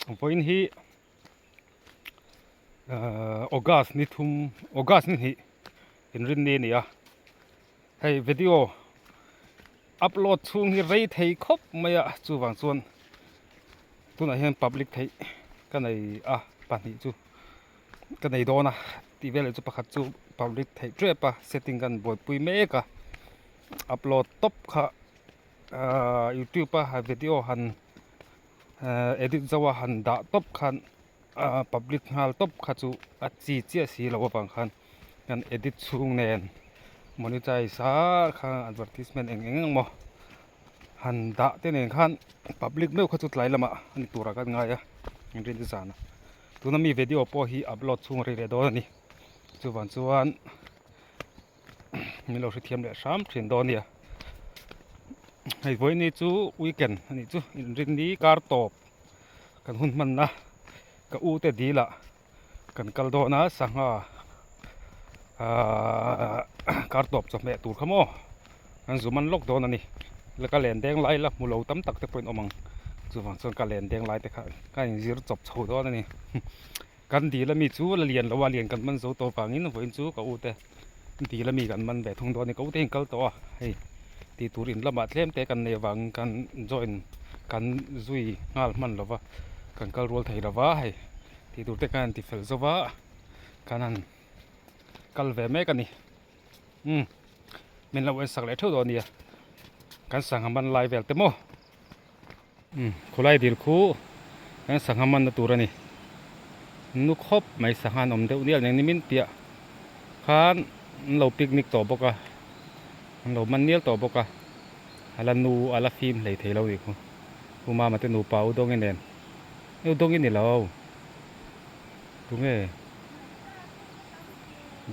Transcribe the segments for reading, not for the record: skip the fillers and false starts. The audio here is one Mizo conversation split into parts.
Vawiin hi ahh August ni thum August ni hnih inrinni a ni a hei video upload chhung hi rei thei khawp mai a chuvang chuan tunah hian public theih ka nei a pahnih chu ka nei dawn a tih vel leh chu pakhat chu public theih tep a setting kan buaipui mek a upload tawp kha ahh youtube a video han ahh edit zo a han dah tawp khan ahh public nghal tawp kha chu a chi chiah si loh avang khan kan edit chhung nen monetize a kha advertisement eng eng emaw han dah te nen khan public meuh kha chu tlai lamah a ni turah kan ngai a engtin zan a tuna mi video pawh hi upload chhung a ri leh dawn a ni chuvang chuan min lo hrethiam leh hram thin dawn a nia hei vawiini chu weekend a nih chu inrinni kar tawp kan hun hmanna ka u te dil ah kan kal dawn a sangha ahh kar tawp chawhmeh tur kha maw an zu man lawk dawn a ni la ka len deng lai la hmu lo tam tak te pawh in awm ang chuvang chuan ka len deng lai te kha ka inzir chawp chho dawn a ni kan dil ami chu la lian lo a lian kan man zo tawh vangin vawiin chu ka u te dil ami kan man ve thung dawn a ni ka u te hi an kal tawh a hei tih tur in lamah tlem te kan nei avangin kan join kan zui nghal hman lo va kan kal rual thei lo va hei. Tih tur te khan an ti fel zo va, khan han kal ve mek a ni. Umm min lo en sak leh theuh dawn a nia, kan sangha man lai vel te maw. Umm khawlai dil khu kan sangha man na tur a ni. Nu khawp mai sangha an awm deuh nial nen nimin piah khan an lo picnic tawh bawk a, an lo man nial tawh bawk a, a la nu a la fim hlei thei lo nih khu. Pu Mama te nupa u Dawngi nen. Eu dawng i ni lo. Tunge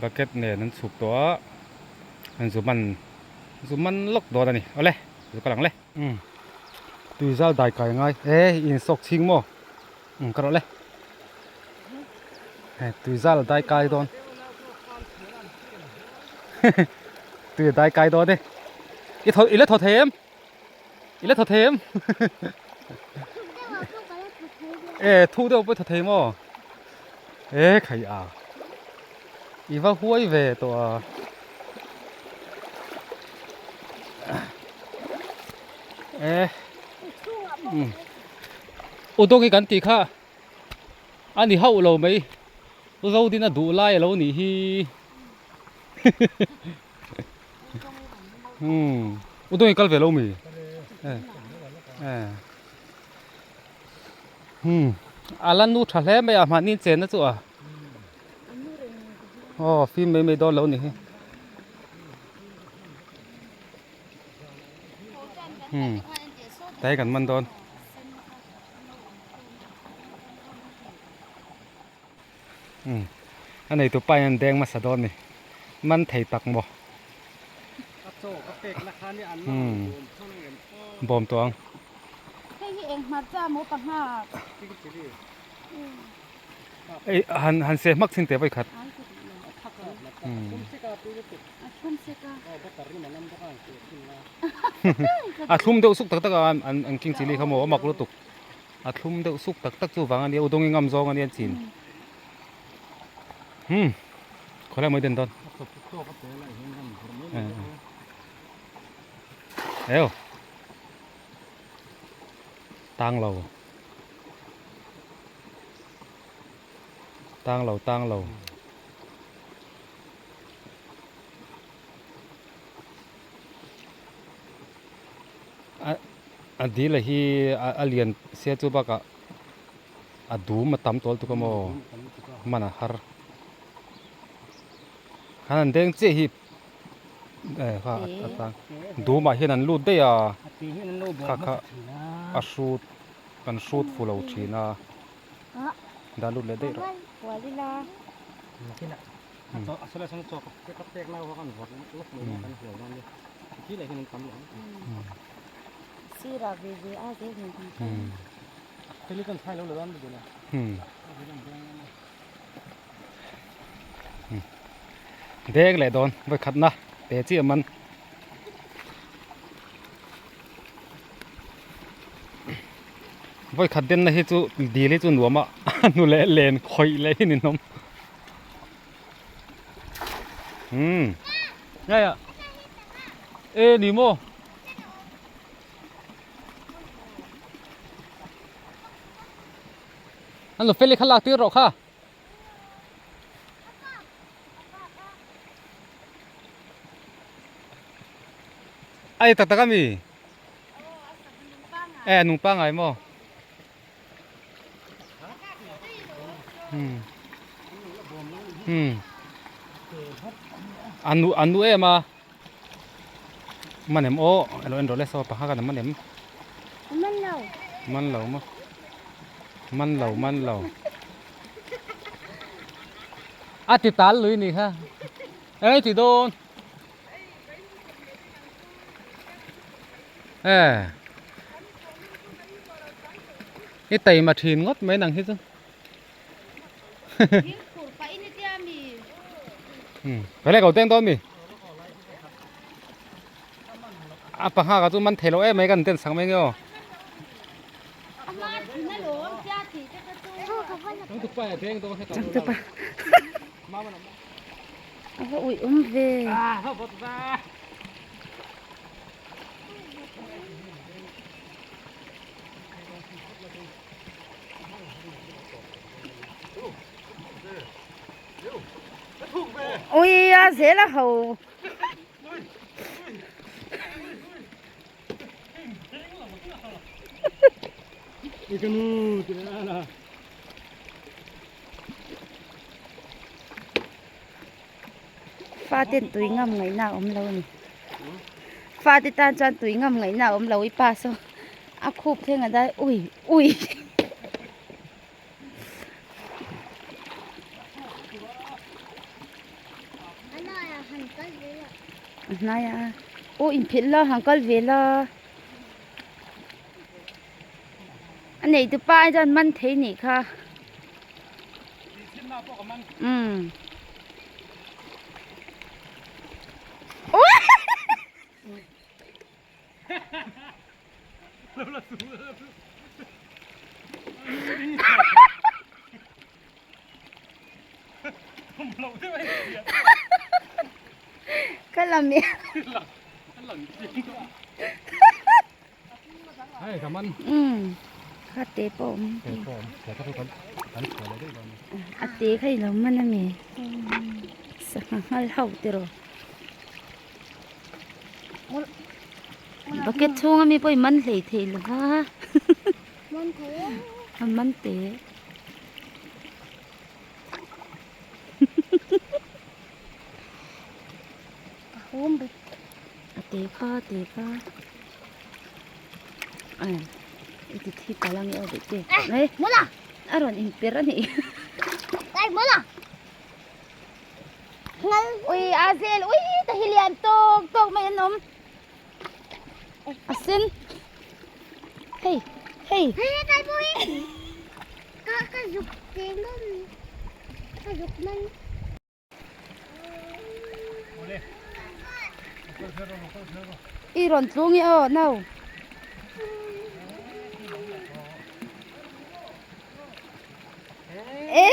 bucket nen an chhuk tawh a, an zu man zu man lawk dawn a ni. Awle, zu kal ang le. Umm tui zal dai kai ngai e i insawk chhing maw? Umm ka rawh le. Hei tui zal dai kai dawn. Tui dai kai dawn e. I thaw i la thaw thei em? I la thaw thei em? E thu deuh pawh i thaw thei maw? E khai a i va huai ve tawh a. E u dawng hi kan tih kha a ni hauh lo mai u Zodin a duh lai a lo nih hi. Umm u dawng i kal ve lo mi umm a la nu tha hle mai a mahni chen na chu a aw fim mai mai dawn lo ni hi umm tai kan man dawn. Umm a neitu pa hian deng hmasa dawn ni man thei tak maw umm bawm tawh ang. Ei han han seh hmak chin teh vawi khat umm a thlum deuh suk tak tak a an king chilli kha maw a mak lutuk. A thlum deuh suk tak tak chu vang a nia, u dawng i ngam zawng a nia chin. Hmm, khawlai mai den dawn. Eo. Tang lo. Tang lo, tang lo. A dil hi a lian sia chu bakah a dum a tam tawl tuk a maw hman a har khan an deng chiah hi eh kha a tang dum ah hian an lut daih a kha kha a hrut kan hrut fu lo thin a dah lut leh daih rawh. Deng leh dawn vawi khatna pe chiah man. Vawi khat denna hi chu dil hi chu nuam a a hnu leh len khawih leh hi ninawm. Umm ngai ah e ni maw. An lo fel i kha lak tir rawh kha. Ai tak tak a mi? E nung pangai maw? Hmm. Hmm. Anu anu em a. Manem aw alo en rawh le saw pakhat a manem. Man lo. Man lo maw. Man lo man lo. A ti tal lui ni kha. Ei ti dawn. E. I taima thin ngawt mai nang hi chu. Phải lại cầu tên tôi mi a panga ka chu man thei lo em mai kan ten sang mai nge aw Changtupa A va ui awm ve. Ui a zel a ho. Fate tui ngam ngaihna a awm lo a ni. Fate tan chuan tui ngam ngaihna a awm lo i pa saw a khup thleng a dai ui ui. A hnai a aw inphelh la han kal ve la a nei tu pa chuan man thei nih kha umm. Ka la mi. Umm kha te pawh awm. A te kha i lo man a mi. Sangha nghal ho tiraw. Bucket chhung ami pawh i man hlei thei lo va a man teh a te kha a te kha ai i ti thi palh ange aw bete a rawn inper a nih. Ui a zel ui ta hi lian tawk tawk mai an awm a sen hei hei i rawn tlung i aw no. E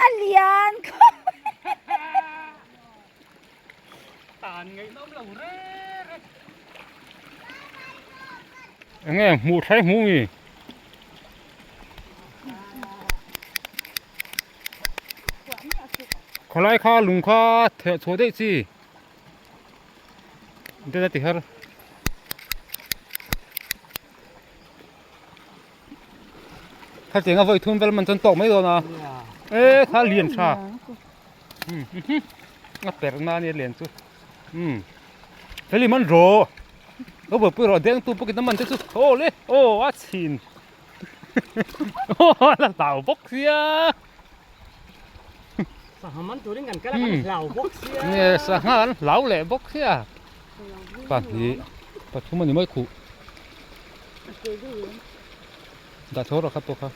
a lian khawp Tan ngaih nawm lo re re. Enge hmuh thlai hmuh ngi. Khawlai kha lung kha theh chhuah daih chi. Dena ti har. Khatiang a vawi thum vel man chuan tawk mai dawn a e kha lian tha a perh na ania lian chu umm heli man rawh lo buaipui rawh deng tu pawhin a man te chu aw le aw a chhin aw a la hlau bawk sia sangha man turin kan kal a kan hlau bawk sia nge sangha an hlau leh bawk sia pahnih pathum a ni mai khuh. Dah tho rawh kha pawh kha.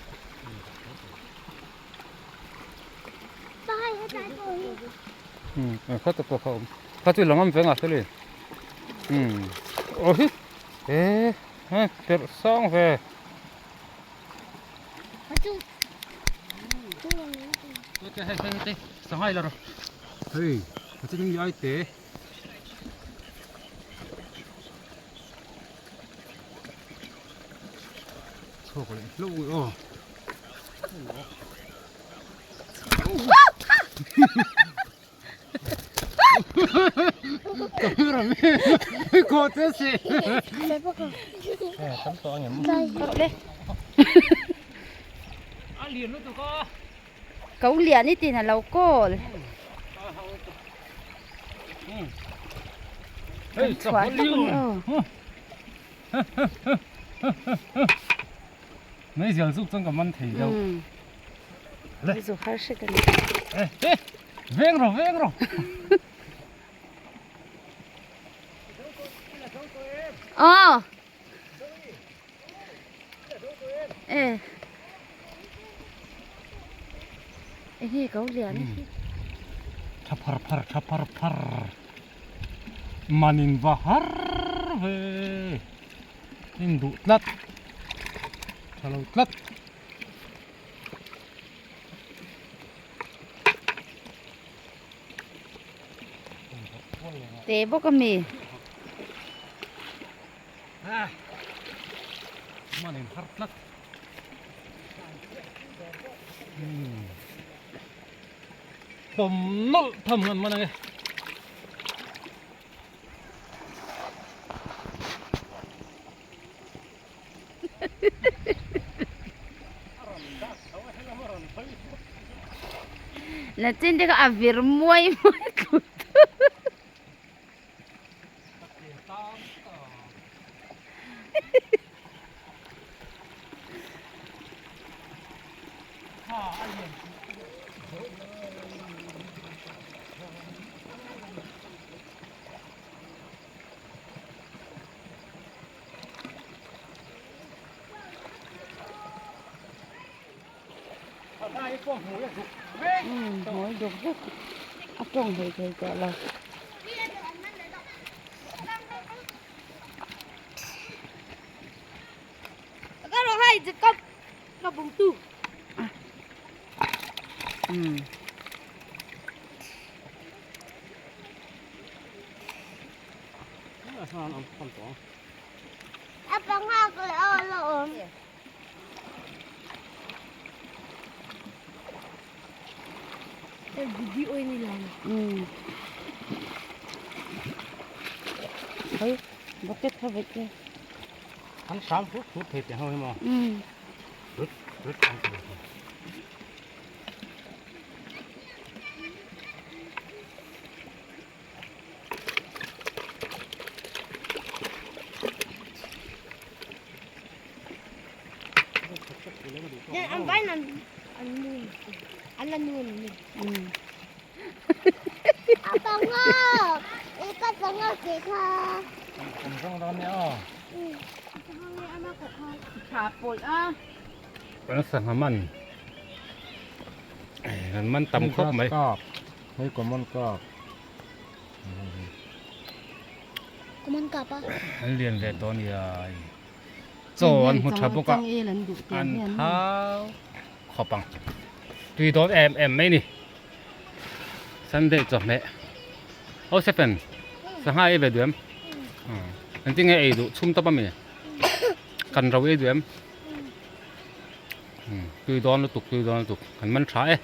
Kha te pawh kha awm. Kha chu lang awm ve ngah feli. Aw hi. E he perh sang ve. Hei hei hei sangai la rawh. Hei a chi ding ai te. Chhuak leh hlauh ui aw. Ko lian i tin a lo kawl. Kan chhuah hlauh a ni aw. Meizial zuk chuan ka man thei deuh. Zu har hret a ni. Veng rawh veng rawh. Aw. E. Enge ko lian hi. Tha phar phar tha phar phar. Manin va har ve. In duh tlat. Tha lo tlat. Te bawk a mi. Man in har tlat. Pawm nawlh tham an man ange. Na chin te kha a vir muai muai tlut. Hmui duk vek a tawng hlei thei tawh lo. Bucket kha vek e. An hram hrut hrut thei teh ho hi maw. Hrut hrut an ti. Sangha man an man tam khawp mai. Hei common carp. Common carp a. An lian ve tawh a nia. Chaw an hmu tha bawk a. An thau khawp ang. Tui dawn em em mai ni. Sunday chawhmeh. Aw Stephen sangha ei ve duh em? Engtin nge ei duh chhum tawp a mi? Kan ro ei duh em? Tui dawn lutuk tui dawn lutuk kan man tha e.